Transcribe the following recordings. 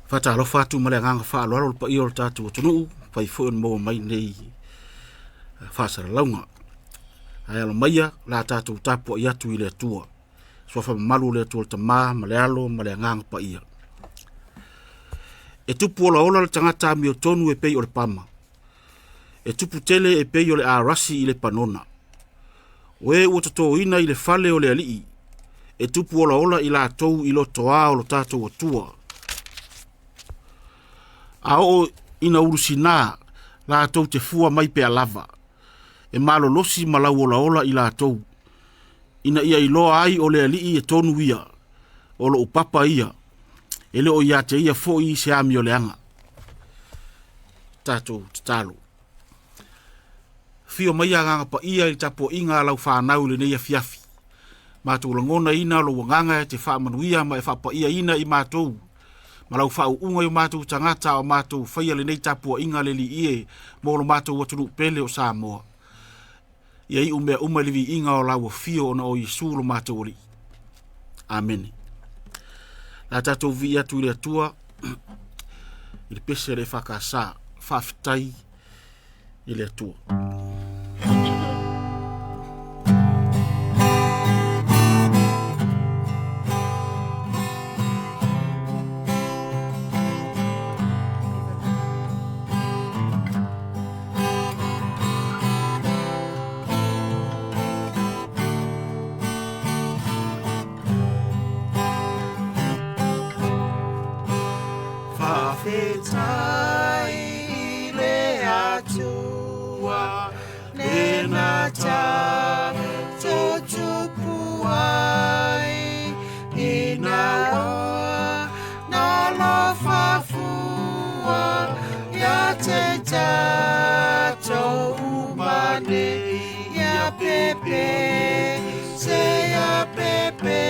Faatalofa atu ma le agaga faaaloalo le paia o le tatou atunuu, fai foi ona maua mai nei faasalalauga. Ae alo maia la tatou tapuai atu i le Atua. Suafa mamalu o le Atua le Tama ma le Alo ma le Agaga Paia. E tupu olaola le tagata amiotonu e pei o le pama. E tupu tele e pei o le arasi i Lepanona. O e ua totoina i le fale o le Alii, e tupu olaola i latou i lotoa o lo tatou Atua. A oo ina ulusina, latou te fua mai pea lava. E malolosi ma lauolaola i latou, ina ia iloa ai o le Alii e tonu ia, o lou papa ia, e le o ia te ia foi se amioleaga. Tatou tatalo. Afio mai Agaga Paia i le tapuaiga a lau fanau i lenei afiafi. Matou lagonaina lou agaga e te faamanuia ma e faapaiaina i matou ma lau faauuga i o matou tagata a o matou faia lenei tapuaiga le Alii e mo lo matou atunuu pele o Samoa. Ia iu mea uma i le viiga o lau afio ona o Iesu lo matou Alii. Amene. La tatou vivii atu i le Atua i le pese a le EFKS. Faafetai i le Atua. Faafetai i le Atua lena tatou tupu ai ina ua nalofa fua ia te tatou uma nei ia pepe se ia pepe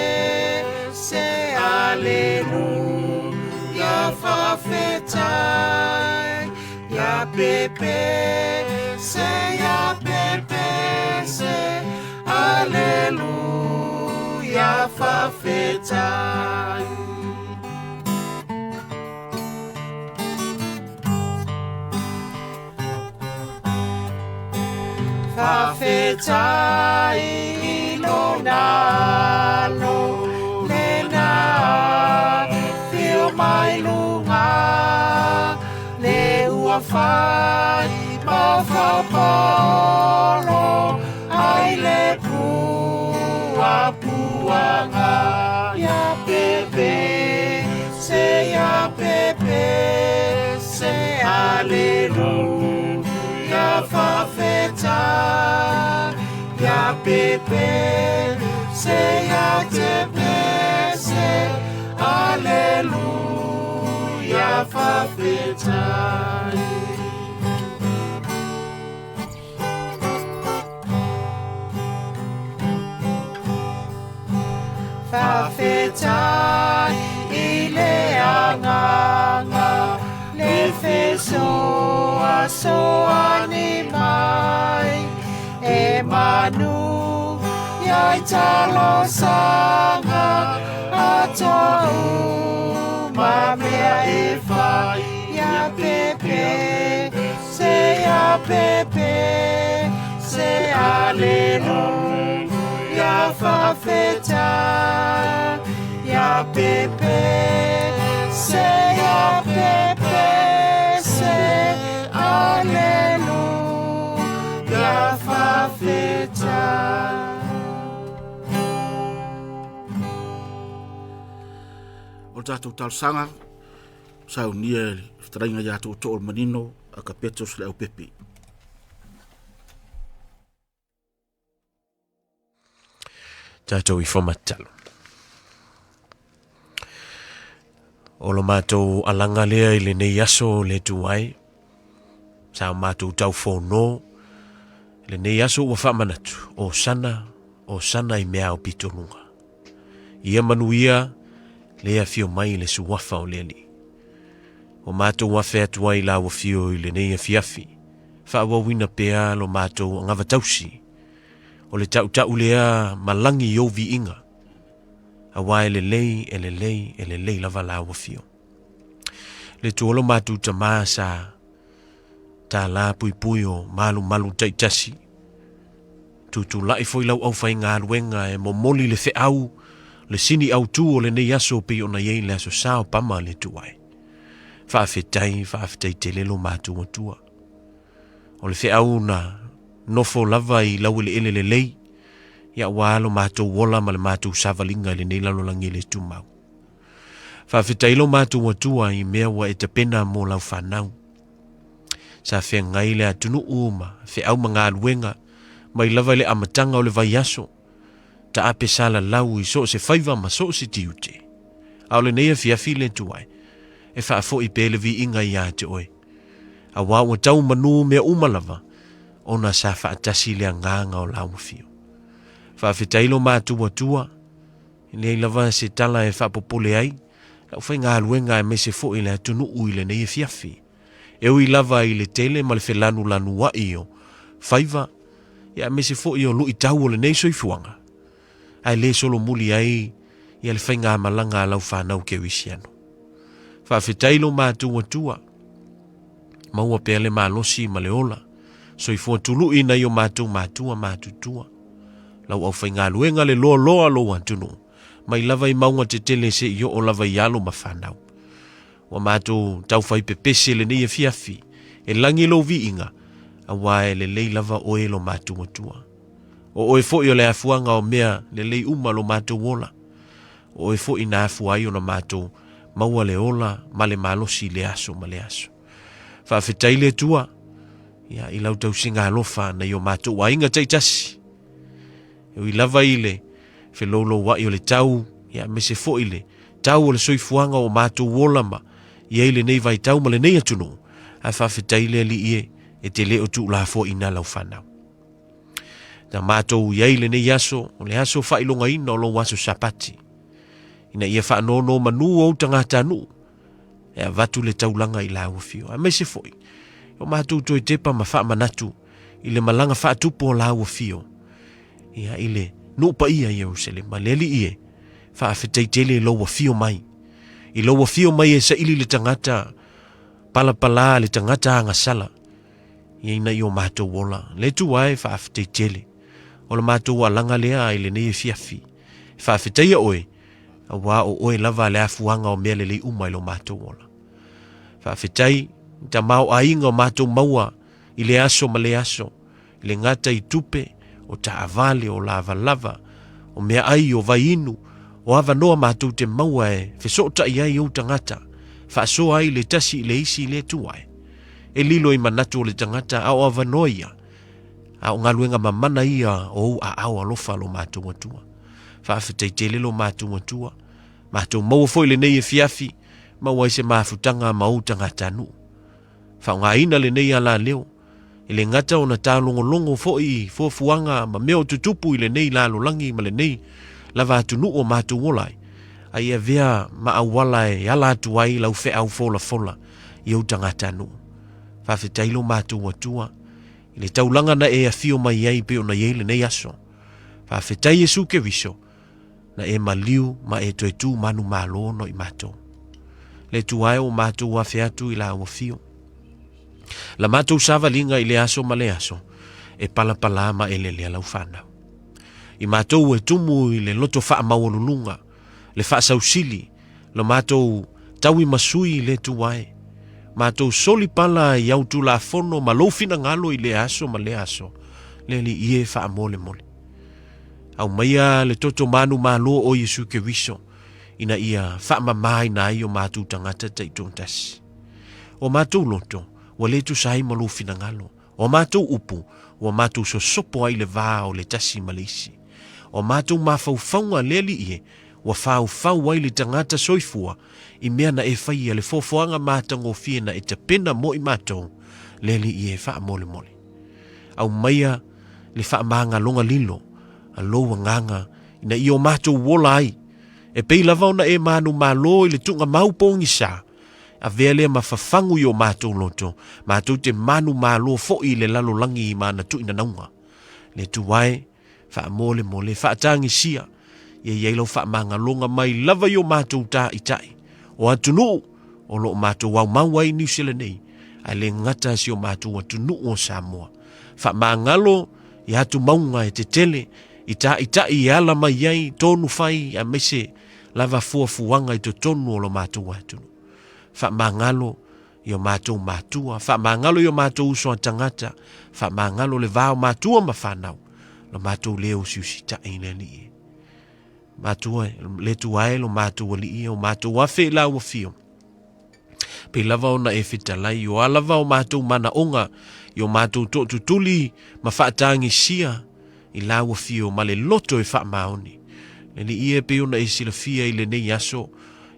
se aleluia faafetai ia pepe se ia pepe se aleluia faafetai. Faafetai i lona alo lena fio mai luga le ua fai ma fapaolo ai le puapuaga ia pepe se ia pepe se aleluia faafetai ia pepe se ia tepe se aleluia faafetai. Faafetai i le agaga le fesoasoani mai e manu ia i talosaga atau ma mea e fai ia pepe se ia pepe se aleluia faafetai ia pepe se ia pepe se aleluia faafetai. O le tatou talosaga saunia e le fetalaiga ia Tootoo o le Manino a Kapetos le Aupepe. Tatou ifo matalo. O lo matou alaga lea i lenei aso le tu ai. Sa o matou tau fono. Lenei aso ua faamanatu. O sana, o sana i mea o pitoluga. Ia manuia le afio mai le suafa o le Alii. O matou afe atu ai la ua fio i lenei afiafi. Faaauauina pea lo matou agavatausi. O le tautau lea ma lagi i ou viiga. Aua e lelei, e lelei, e lelei lava la ua fio. Le Atua lo matou Tama sa tālā puipui o malumalu taitasi. Tutulai foi lau aufaigaluega e momoli le feau, le sini autū o lenei aso pei ona i ai le aso sa o pama le Atua e. Faafetai, faafetai tele lo matou Atua. O le feau na nofo lava i laueleele lelei, ia ua lo matou ola ma le matou savaliga i lenei lalolagi e le tumau. Faafetai lo matou Atua i mea ua e tapena mo lau fanau. Sa feagai le atunuu ma feau ma galuega mai lava i le amataga o le vaiaso, taape salalau i so o se faiva ma so o se tiute. A o lenei afiafi le Atua e, e faafoi pea le viiga ia te oe. Auā ua tau manū mea uma lava, ona sa faatasi le agaga o lau afio. Faafetai lo matou Atua, E leai lava se tala e faapopole ai lau faigaluega aemaise foi le atunuu i lenei afiafi. E ui lava i le tele ma le felanulanuai o faiva, ia aemaise foi o luitau o lenei soifuaga, ae le solomuli ai ia le faigamalaga a lau fanau kerisiano. Faafetai lo matou Atua, maua pea le malosi ma le ola, soifua tului nai o matou matua matutua. Lau aufaigaluega le loaloa lou atunuu, mai lava i mauga tetele seia oo lava i alo ma fanau. Ua matou taufai pepese lenei afiafi, e lagi lou viiga, auā e lelei lava oe lo matou Atua. O oe foi o le afuaga o mea lelei uma lo matou ola. O oe foi na afua ai ona matou maua le ola ma le malosi i le aso ma le aso. Faafetai le Atua, ia, i lau tausiga alofa nai o matou aiga taitasi. E ui lava i le felouloua'i o le tau, ia, aemaise foi le tau o le soifuaga o matou ola ma i ai lenei vaitau ma lenei atunuu, ae faafetai le Alii e, e te le o tuulafoaiina lau fanau. Na matou i ai lenei aso, o le aso faailogaina o lou aso Sapati, ina ia faanonomanu ou tagatanuu, e avatu le taulaga i lau afio. Aemaise foi, o matou toe tepa ma faamanatu i le malaga faatupu o lau afio, ia, i le nuu paia i Ierusalema, le Alii e, faafetai tele i lou afio mai. I lou afio mai e saili le tagata palapala le tagata agasala, ia ina i o matou ola. Le Atua e, faafetai tele. O le matou alaga lea i lenei afiafi. E faafetaia oe, auā o oe lava le afuaga o mea lelei uma i lo matou ola. Faafetai i tamaoaiga o matou maua i le aso ma le aso, i le gata i tupe, o taavale, o lavalava, o meaai, o vaiinu, o avanoa matou te maua e fesootai ai ou tagata, faasoa ai le tasi i le isi i le Atua e. E lilo i manatu o le tagata, a o avanoa ia, a o galuega mamana ia o ou aao alofa lo matou Atua. Faafetai tele lo matou Atua, matou maua foi lenei afiafi, maua ai se mafutaga ma ou tagatanuu. Faaaogaina lenei alaleo, e le gata ona taalogologo foi i fuafuaga ma mea o tutupu i lenei lalolagi ma lenei lava atunuu o matou ola ai, a ia avea ma auala e ala atu ai lau feau folafola i ou tagatanuu. Faafetai lo matou Atua i le taulaga na e afio mai ai pei ona i ai lenei aso. Faafetai Iesu Keriso, na e maliu ma e toe tu manumalo no i matou. Le Atua e, ua matou afe atu i lau afio. La matou savaliga i le aso ma le aso, e palapala ma elelea lau fanau. I matou e tumu i le loto faamaualuluga, le faasausili, lo matou tauimasui i le Atua e. Matou soli pala i au tulafono ma lou finagalo i lea aso ma lea aso, le Alii e faamolemole. Aumaia le toto manumalo o Iesu Keriso, ina ia faamamaina ai o matou tagata taitoatasi. O matou loto, ua le tusa ai ma lou finagalo. O matou upu, ua matou sosopo ai le va o le tasi ma le isi. O matou mafaufauga le Alii e, ua faufau ai le tagata soifua i mea na e faia le foafoaga matagofie na e tapena mo i matou, le Alii e faamolemole. Aumaia le faamagaloga lilo a lou agaga ina ia o matou ola ai, e pei lava ona e manumalo i le tuugamau pogisa, avea lea ma fafagu i o matou loto, matou te manumalo foi i le lalolagi ma ana tuuinanauga. Le Atua e, faamolemole, faatagisia, ia i ai lau faamagaloga mai lava i o matou tāʻitaʻi, o atunuu, o lo o matou aumau ai i Niu Sila nei, ae le gata si o matou atunuu o Samoa. Faamagalo i atumauga e tetele, i taʻitaʻi e ala mai ai tonu fai aemaise lava fuafuaga i totonu o lo matou atunuu. Faamagalo i o matou matua, faamagalo i o matou uso a tagata, faamagalo le va o matua ma fanau, lo matou le usiusitai i le Alii e. Matua, le Atua e lo matou Alii e, o matou afe i lau afio. Pei lava ona e fetalai, o a lava o matou manaoga, i o matou tootutuli ma faatagisia i lau afio ma le loto e faamaoni. Le Alii e pei ona e silafia i lenei aso,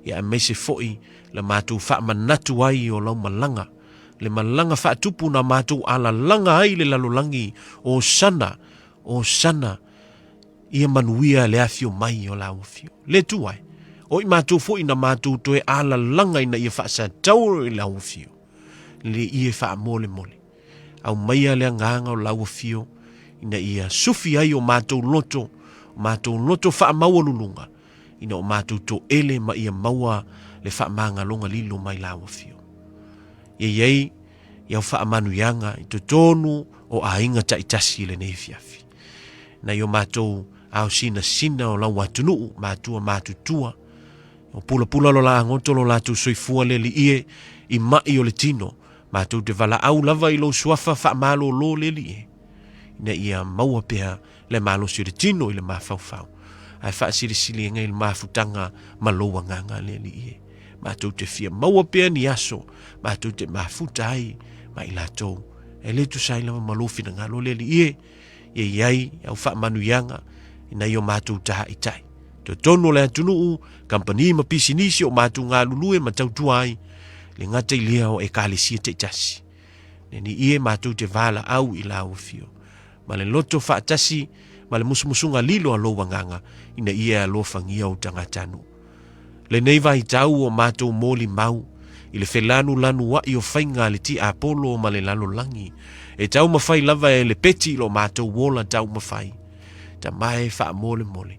ia aemaise foi la matou faamanatu ai o lau malaga, le malaga faatupu na matou alalaga ai le lalolagi, Hosana, Hosana, ia manuia le afio mai o lau afio. Le Atua e, o i matou foi na matou toe alalaga ina ia faasatau i lau afio, le ia faamolemole. Aumaia le agaga o lau afio ina ia sufi ai o matou loto, o matou loto faamaualuluga, ina o matou toele ma ia maua le faamagaloga lilo mai lau afio. Ia i ai i au faamanuiaga i totonu o aiga taitasi i lenei afiafi. Nai o matou ao sinasina o lau atunuu, matua matutua, o pulapula lo la agoto lo latou soifua le alii e, i mai o le tino, matou te valaau lava i lou suafa faamalolo le alii e, ina ia maua pea le malosi o le tino i le mafaufau, ae faasilisiliga i le mafutaga ma lou agaga le alii e. Matou te fia maua pea ni aso, matou te mafuta ai ma i latou. E le tusa ai lava ma lou finagalo le alii e, ia i ai au faamanuiaga i nai o matou taʻitaʻi. Totonu o le atunuu, kamupani ma pisinisi o matou galulue ma tautua ai, le gata i lea o ekalesia taitasi. Neni ie matou te valaau i lau afio, ma le loto faatasi ma le musumusuga lilo a lou agaga, ina ia e alofagia ou tagatanuu. Lenei vaitau o matou molimau i le felanulanuaʻi o faiga a le tiapolo ma le lalolagi, e taumafai lava e lepeti i lo matou ola taumafai. Tama e faamolemole,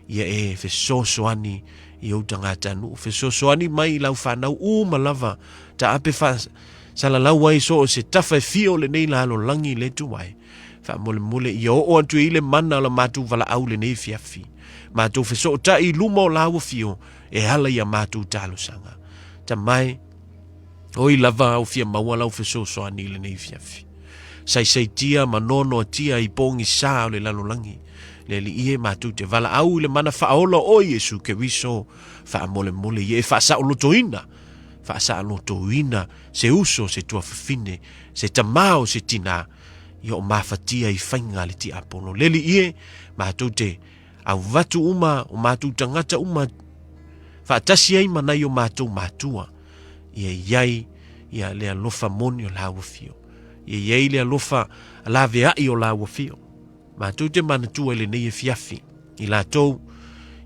ia e fesoasoani i ou tagatanuu, fesoasoani mai i lau fanau uma lava, taape faasalalau ai so o se tafa e fia o lenei lalolagi le Atua e. Faamolemole ia oo atu i le mana o la matou valaau lenei afiafi. Matou fesootai i luma o lau afio e ala i a matou talosaga. Tama e, oi lava au fia maua lau fesoasoani i lenei afiafi. Saisaitia ma noanoatia i pogisa o le lalolagi. Le Alii e, matou te valaau i le mana faaola o Iesu Keriso, faamolemole ia e faasaolotoina, faasaolotoina se uso, se tuafafine, se tama o se tina, ia o mafatia i faiga a le tiapolo. Le Alii e, matou te auvatu uma o matou tagata uma faatasi ai ma nai o matou matua, ia i ai ia le alofa moni o lau afio, ia i ai le alofa laveai o lau afio. Matou te manatua i lenei afiafi i latou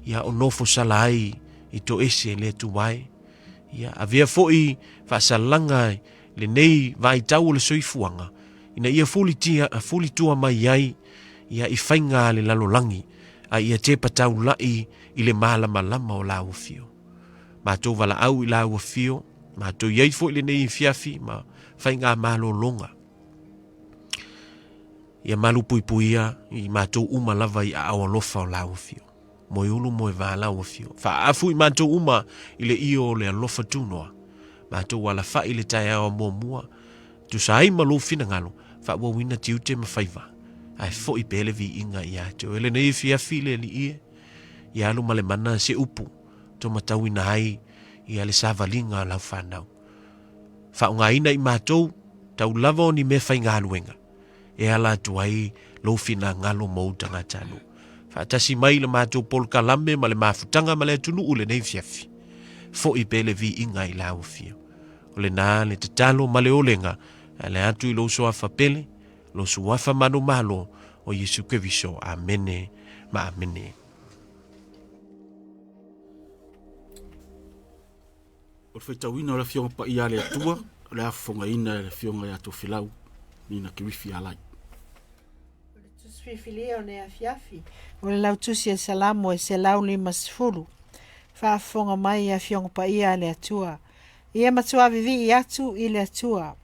ia o nofo sala ai i toese le Atua e. Ia avea foi faasalaga lenei vaitau o le soifuaga ina ia fulitia, fulitua mai ai ia i faiga a le lalolagi a ia tepa taulaʻi i le malamalama o lau afio. Matou valaau i lau afio, matou i ai foi lenei afiafi ma faiga malologa. Ia malupuipuia i matou uma lava i aao alofa o lau afio. Moe ulu moe vā lau afio. Faaafu i matou uma i le io o le alofa tunoa. Matou alafaʻi le taeao a muamua, tusa ai ma lou finagalo, faaauauina tiute ma faiva, ae foʻi pea le viiga ia te oe. Lenei afiafi le Alii e, ia alu ma le mana se upu, to matauina ai ia le savaliga a lau fanau. Faaaogaina i matou, tau lava o ni mea faigaluega. e ala atu ai lou finagalo ma ou tagatanuu. Faatasi mai le matou polokalame ma le mafutaga ma le atunuu lenei afiafi. Foi pea le viiga i lau afio. O lena le tatalo ma le olega e ala atu i lou suafa pele, lou suafa manumalo o Iesu Keriso. Amene ma amene. O le faitauina o le Afioga Paia a le Atua, o le a fofogaina e le Afioga ia Tofilau Nina Kerifi Alai. O le tusi filifilia o nei afiafi, o le lautusi a Salamo e 150. Faafofoga mai Afioga Paia a le Atua. Ia matua vivii atu i le Atua.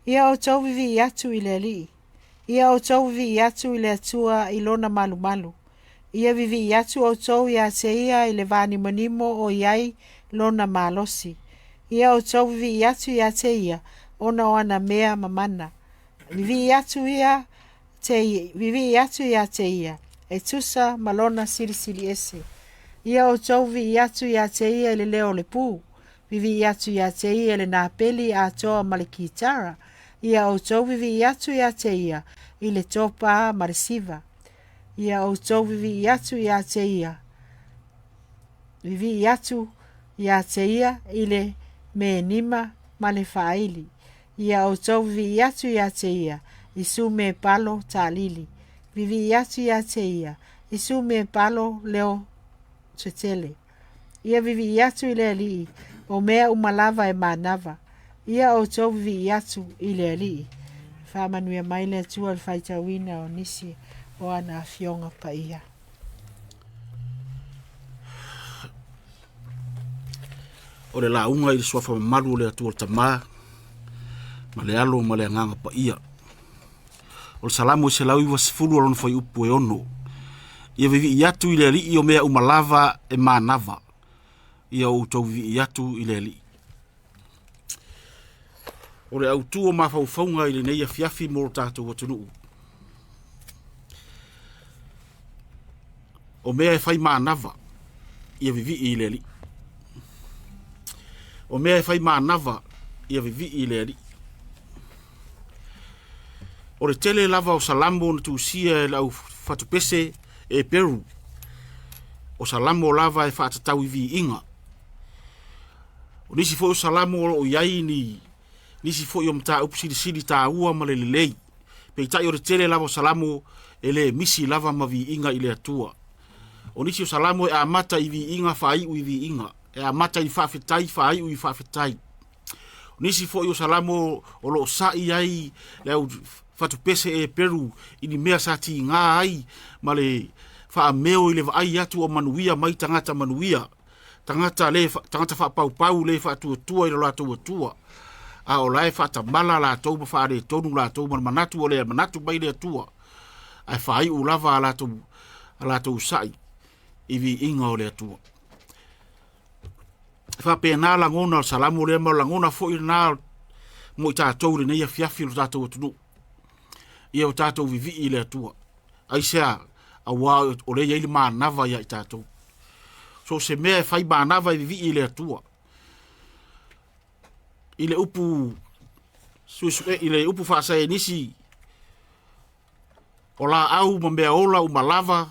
Ia outou vivii atu i le Alii. Ia outou vivii atu i le Atua i lona malumalu. Ia vivii atu outou ia te ia i le vanimonimo o i ai lona malosi. Ia outou vivii atu ia te ia ona o ana mea mamana. Vivii atu ia te vivii atu ia te ia e tusa ma lona silisili ese. Ia outou vivii atu ia te ia i le leo o le pū. Vivii atu ia te ia i le napeli atoa ma le kitara. Ia outou vivii atu ia te ia i le topā ma le siva. Ia outou vivii atu ia te ia. Vivii atu ia te ia i le menima ma le faaili. Ia outou vivii atu ia te ia i sume palo taalili. Vivii atu ia te ia i sume palo leo tetele. Ia vivii atu i le Alii o mea uma lava e manava. Ia outou vivii atu i le Alii. Faamanuia mai le Atua i le faitauina o nisi o ana afioga paia. O le lauga i le suafa mamalu o le Atua le Tama, ma le Alo ma le Agaga Paia. O le Salamo e 190 o lona fuaiupu e 6. Ia vivii atu i le Alii o mea uma lava e manava. Ia outou vivii atu i le Alii. O le autu o mafaufauga i lenei afiafi mo lo tatou atunuu. O mea e fai manava, ia vivii i le Alii. O mea e fai manava, ia vivii i le Alii. O le tele lava o Salamo na tusia e le au fatupese e Peru. O Salamo lava e faatatau i viiga. O nisi foi o Salamo o lo o i ai ni nisi foi o mataupu silisili taua ma le lelei. Peitai o le tele lava o Salamo e le misi lava ma viiga i le Atua. O nisi o Salamo e amata i viiga faaiu i viiga, e amata i faafetai faaiu i faafetai. O nisi foi o Salamo o lo o sa'i ai le au fatupese e Peru i ni mea sa tiga ai ma le faameo i le vaai atu o manuia mai tagata manuia, tagata le tagata faapaupau le faatuatua i lo latou Atua, a o la e faatamala latou ma faaletonu latou ma le manatu o le manatu mai le Atua, ae faaiu lava a latou sa'i i viiga o le Atua. E faapena lagona o le Salamo lea, ma o le lagona foi lena mo i tatou i lenei afiafi o lo tatou atunuu. Ia o tatou vivii i le Atua. Aisea? Auā o lea e i ai le manava ia i tatou. So o se mea e fai manava e vivii i le Atua. I le upu suesue, i le upu faasaienisi, o laau ma mea ola uma lava,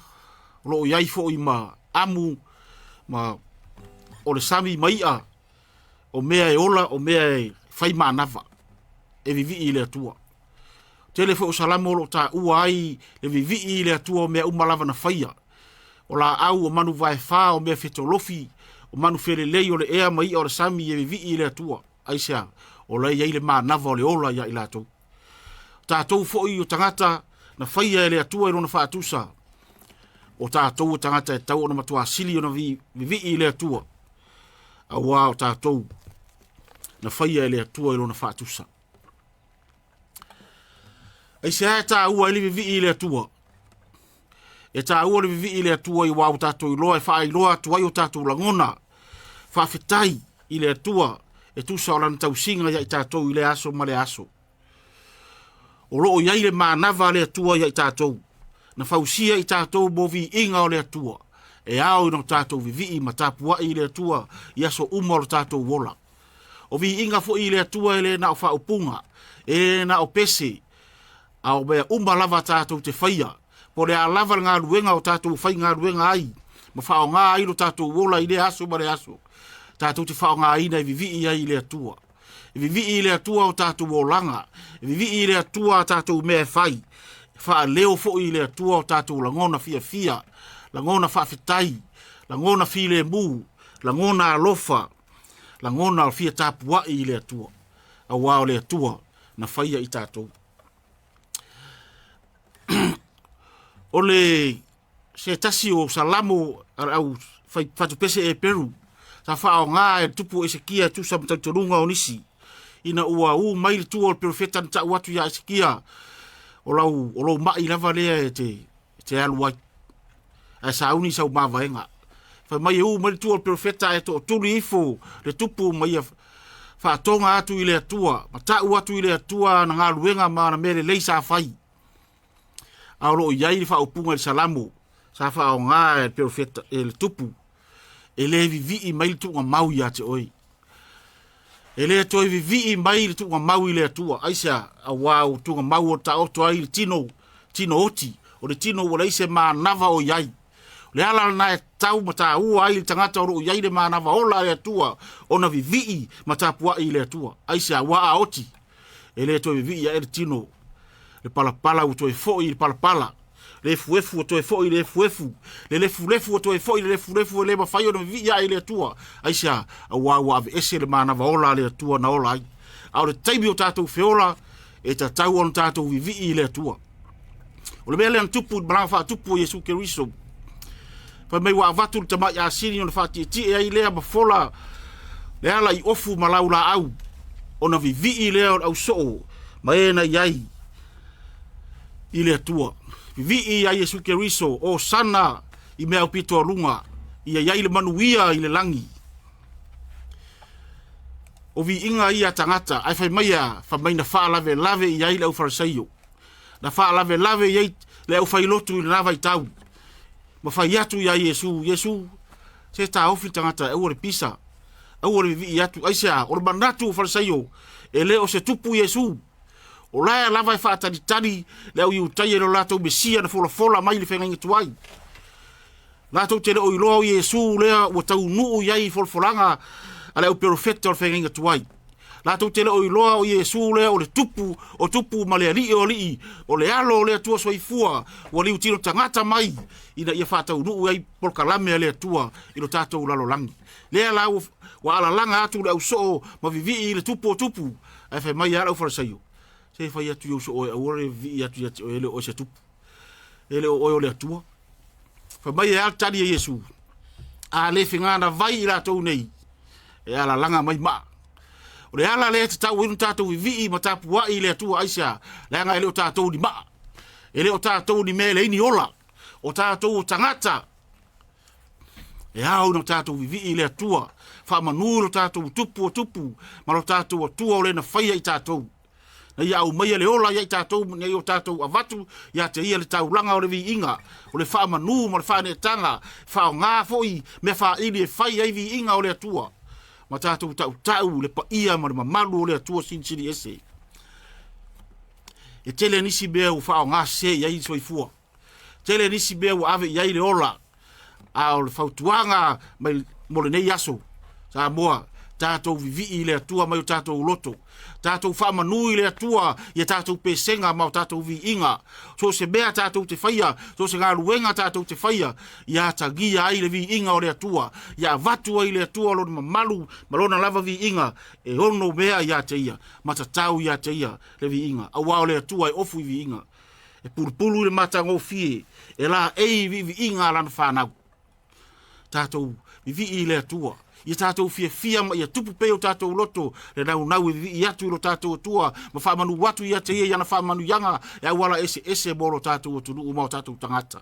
o lo o i ai foi ma amu, ma o le sami ma i'a, o mea e ola, o mea e fai manava, e vivii i le Atua. Tele foi o Salamo o lo o taua ai le vivii i le Atua o mea uma lava na faia. O laau, o manu vaefa, o mea fetolofi, o manu felelei, o le ea ma i'a o le sami e vivii i le Atua. Aisea? O la e i ai le manava o le ola ia i latou. O tatou foi o tagata na faia e le Atua i lona faatusa, o tatou o tagata e tatau ona matua sili ona vivii i le Atua, auā o tatou na faia e le Atua i lona faatusa. Aisea e taua ai le vivii i le Atua? E taua le vivii i le Atua i wā o tatou iloa e faailoa atu ai o tatou lagona. Faafetai i le Atua e tusa o lana tausiga ia i tatou i lea aso ma lea aso. O lo o i ai le manava a le Atua ia i tatou, na fausia i tatou mo viiga o le Atua, e ao ina o tatou vivii ma tapuai i le Atua i aso uma o lo tatou ola. O viiga foi i le Atua e le na o faaupuga, e le na o pese, a o mea uma lava tatou te faia, po o le a lava le galuega o tatou faigaluega ai, ma faaaoga ai lo tatou ola i lea aso ma lea aso, tatou te faaaogaina e vivii ai i le Atua. E vivii i le Atua o tatou olaga, e vivii i le Atua a tatou mea e fai, e faaleo foi i le Atua o tatou lagona fiafia, lagona faafetai, lagona filemu, lagona alofa, lagona o fia tapuai i le Atua, auā o le Atua na faia i tatou. O le se tasi o Salamo a le au fai fatupese e Peru, Sa faaaoga e le tupu o Esekia e tusa ma talitonuga o nisi, ina ua u mai le tua o le perofeta na tau atu iā Esekia, o lau, o lou ma'i lava lea e te, e te alu ai, ae sauni sau mavaega. Fai mai e u mai le tua o le perofeta ae tootuli ifo le tupu ma ia faatoga atu i le Atua, ma tau atu i le Atua ana galuega ma ana mea lelei sa fai. A o lo o i ai le faaupuga i le Salamo sa faaaoga e le perofeta, e le tupu, e le vivii mai le tuugamau ia te oe. E le toe vivii mai le tuugamau i le Atua. Aisea? Auā o tuugamau o taoto ai le tino, tino oti, o le tino ua leai se manava o i ai. O le ala lena e tau ma taua ai le tagata o lo o i ai le manava ola a le Atua ona vivii ma tapuai i le Atua. Aisea? Auā a oti, e le toe vivii ae le tino, le palapala ua toe foi i le palapala, le efuefu ua toe foi i le efuefu, le lefulefu ua toe foi i le lefulefu, e le mafai ona vivii ae i le Atua. Aisea? Auā ua aveese le manava ola a le Atua na ola ai. A o le taimi o tatou feola, e tatau ona tatou vivii i le Atua. O le mea lea na tupu i le malaga faatupu o Iesu Keriso. Fai mai ua avatu le tamai asini ona faatietie ai lea ma fola le ala i ofu ma laulaau, ona vivii lea o le ausoo ma e na i ai i le Atua. Vivii ia Iesu Keriso, o sana i mea aupito a luga, ia i ai le manuia i le lagi. O viiga ia a tagata, ae fai mai a, fai mai na faalavelave i ai le aufarisaio. Na faalavelave i ai le aufailotu i lena vaitau, ma fai atu iā Iesu, Iesu, se taofi le tagata e aua le pisa, aua le vivii atu. Aisea? O le manatu o Farisaio, e le o se tupu Iesu. O lae lava e faatalitali le au Iutaia i lo latou Mesia na folafola mai i le feagaiga tuai. Latou te le o iloa o Iesu lea ua taunuu i ai i folafolaga a le au perofeta o le feagaiga tuai. Latou te le o iloa o Iesu lea o le tupu o tupu ma le alii o alii, o le alo o le Atua soifua ua liutino tagata mai ina ia faataunuu ai polokalame a le Atua i lo tatou lalolagi. Lea la ua alalaga atu le ausoo ma vivii i le tupu o tupu, ae fai mai lava le aufalesaio, se fai atu i ou soo e aua le vivii atu ia te oe, e le o oe se tupu, e le o oe o le Atua. Fai mai e a le tali a Iesu, a le fegana vai i latou nei, e alalaga mai maa. O le ala lea e tatau ai ona tatou vivii ma tapuai i le Atua, aisea? Leaga e le o tatou ni maa, e le o tatou ni mea e leai ni ola, o tatou o tagata. E ao ina tatou vivii i le Atua, faamanu lo tatou tupu o tupu ma lo tatou Atua o le na faia i tatou. Na ia aumaia le ola ia i tatou, na ia o tatou avatu ia te ia le taulaga o le viiga, o le faamanu ma le faaneetaga, faaaoga foi mea faaili e fai ai viiga o le Atua, ma tatou tautau le paia ma le mamalu o le Atua Silisili Ese. E tele nisi mea ua faaaoga sese i ai le soifua. Tele nisi mea ua ave i ai le ola, a o le fautuaga mai mo lenei aso, Samoa, tatou vivii i le Atua mai o tatou loto, tatou faamanu i le Atua i a tatou pesega ma o tatou viiga, so o se mea tatou te faia, so o se galuega tatou te faia, ia atagia ai le viiga o le Atua, ia avatu ai le Atua lona mamalu ma lona lava viiga e ono mea ia te ia, ma tatau ia te ia le viiga, auā o le Atua e ofu i viiga. E pulupulu i le matagofie, e laei i viiviiga a lana fanau. Tatou vivii i le Atua, ia tatou fiafia ma ia tupu pea i o tatou loto le naunau e vivii atu i lo tatou Atua ma faamanu atu ia te ia i ana faamanuiaga e auala eseese mo lo tatou atunuu ma o tatou tagata.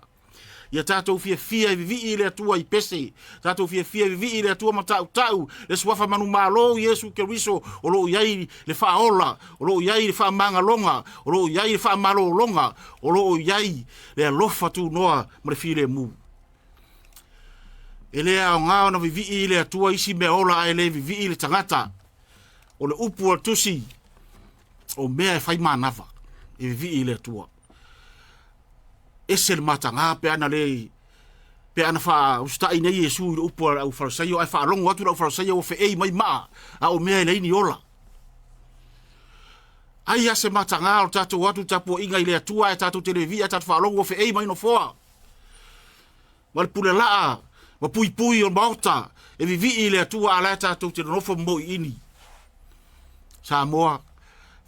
Ia tatou fiafia e vivii i le Atua i pese, tatou fiafia e vivii i le Atua ma tautau le suafa manumalo o Iesu Keriso o lo o i ai le faaola, o lo o i ai le faamagaloga, o lo o i ai le faamalologa, o lo o i ai le alofa tunoa ma le filemu. E le aoga ona vivii i le Atua isi mea ola ae le vivii le tagata. O le upu a le tusi, o mea e fai manava e vivii i le Atua. Ese le mataga pe ana le pe ana faausitai nei Iesu i le upu a le aufarisaio, ae faalogo atu le aufarisaio ua feei mai maa, a o mea e leai ni ola. Ai a se mataga o le tatou atu i tapuaiga i le Atua ae tatou te le vivii ae tatou faalogo ua feei mai nofoa ma le pulelaa ma puipui o le maota e vivii i le Atua, a la e tatou te nonofo ma moiini. Samoa,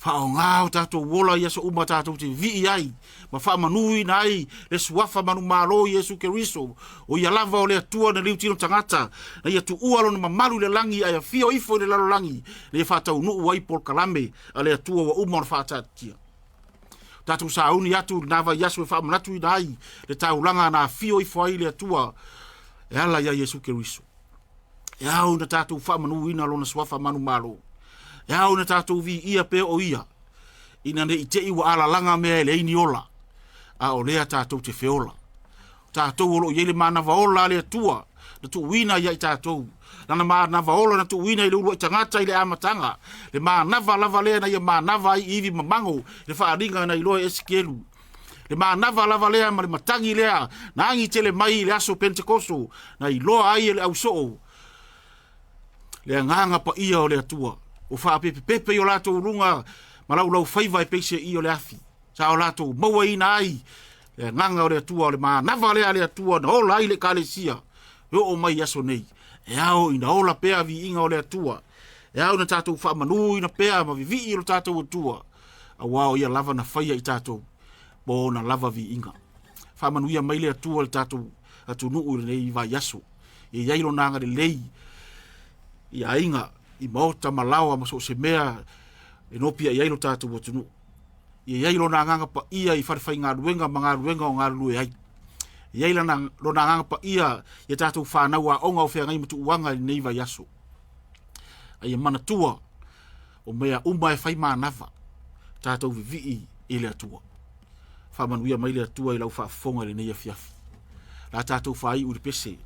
Faaaoga o tatou ola i aso uma tatou te vivii ai ma faamanuina ai le suafa manumalo o Iesu Keriso, o ia lava o le Atua na liutino tagata, na ia tuua lona mamalu i le lagi ae afio ifo i le lalolagi, na ia faataunuu ai polokalame a le Atua ua uma ona faataatitia. Tatou sauni atu i lena vaiaso e faamanatuina ai le taulaga na afio ifo ai le Atua e ala ia Iesu Keriso. E ao ina tatou faamanuina lona suafa manumalo. E ao ina tatou viia pea o ia, ina ne i te i ua alalaga mea e leai ni ola, a o lea tatou te feola. O tatou o lo o i ai le manava ola a le Atua na tuuina ia i tatou. Lana manava ola na tuuina i le uluai tagata i le amataga. Le manava lava lea na ia manava ai i ivi mamago le faaaliga na iloa e Esekielu. Le manava lava lea ma le matagi lea na agi tele mai i le aso Pentekoso na iloa ai e le ausoo le agaga paia o le Atua. Ua faapepepepe i o latou luga ma laulaufaiva e peiseai o le afi. Sa o latou mauaina ai le agaga o le Atua, o le manava lea a le Atua na ola ai le Ekalesia e oo mai i aso nei. E ao ina ola pea viiga o le Atua. E ao ina tatou faamanuina pea ma vivii i lo tatou Atua, aua o ia lava na faia i tatou mo ona lava viiga. Faamanuia mai le Atua i le tatou atunuu i lenei vaiaso. Ia i ai lona agalelei i aiga, i maota ma laoa ma so o se mea e nopiai ai lo tatou atunuu. Ia i ai lona agaga paia i falefaigaluega ma galuega o galulue ai. Ia i ai lana, lona agaga paia i a tatou fanau aoga o feagai ma tuuaga i lenei vaiaso. A ia manatua, o mea uma e fai manava, tatou vivii i le Atua. Faamanuia mai le Atua i lau faafofoga i lenei afiafi. La tatou faaiu i le pese.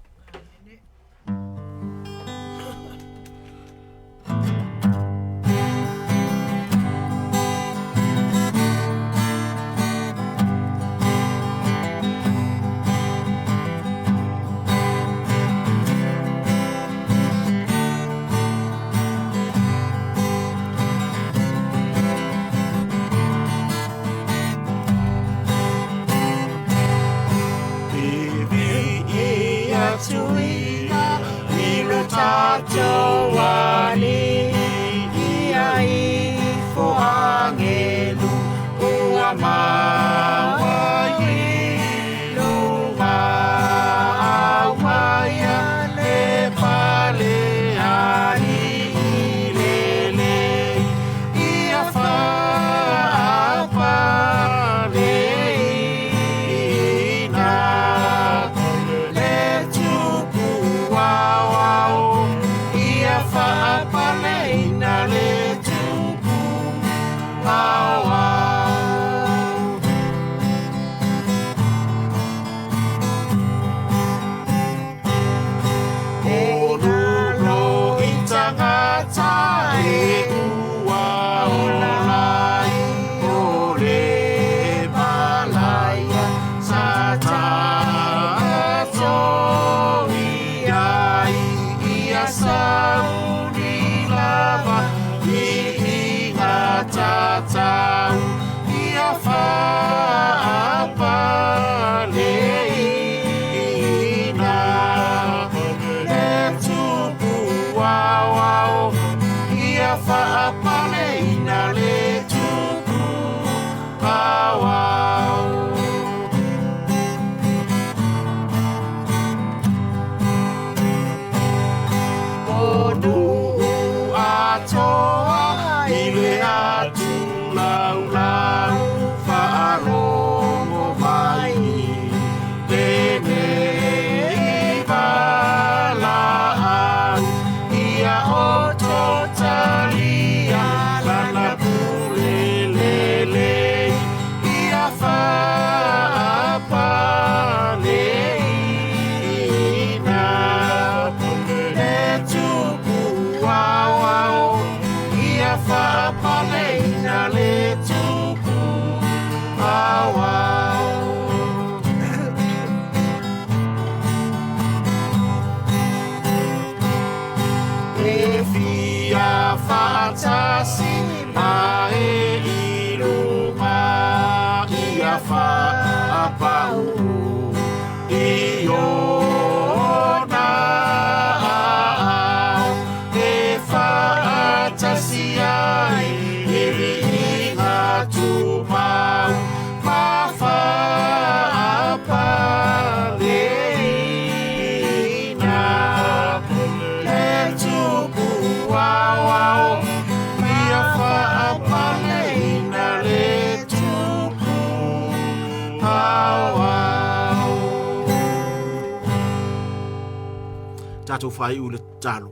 Tatou faaiu i le tatalo.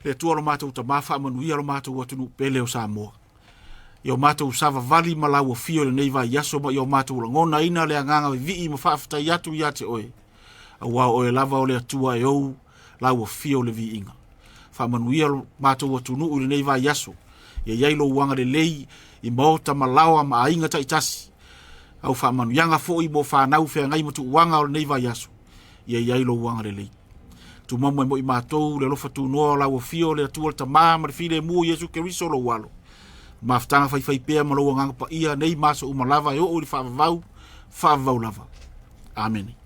Le Atua lo matou Tamā, faamanuia lo matou atunuu pele o Samoa. Ia o matou savavali ma lau afio i lenei vaiaso ma ia o matou lagonaina le agaga vivii ma faafetai atu ia te oe, auā o oe lava o le Atua e ou lau afio o le viiga. Faamanuia lo matou atunuu i lenei vaiaso, ia i ai lou agalelei i maota ma laoa ma aiga taitasi, au faamanuiaga foi mo fanau feagai ma tuuaga o lenei vaiaso, ia i ai lou agalelei. Tumau mai mo i matou le alofa tunoa o lau afio o le Atua le Tamā ma le filemu o Iesu Keriso lou Alo. Mafutaga faifaipea ma lou agaga paia nei ma aso uma lava e oo i le faavavau, faavavau lava. Amene.